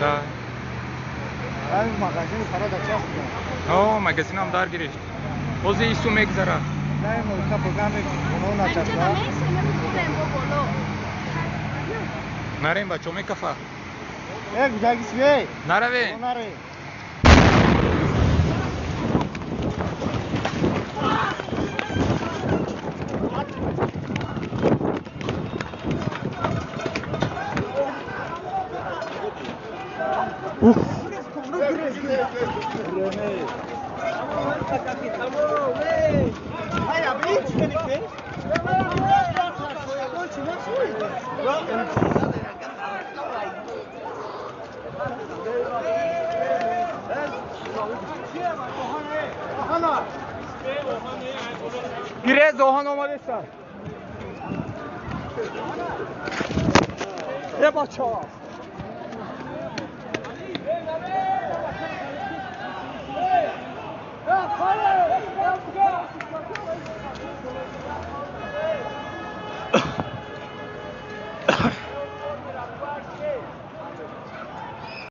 Да. Ҳамин магазини фарада часпида. О, магазинам дар гирифт. Ҳозир ису мегзарад. На, ин капогами оно начаспа. Нарем, бачо, мекафа. Э, гузагисвей. Наравем. Наре. Гирез оҳан омадеста. Е, бача.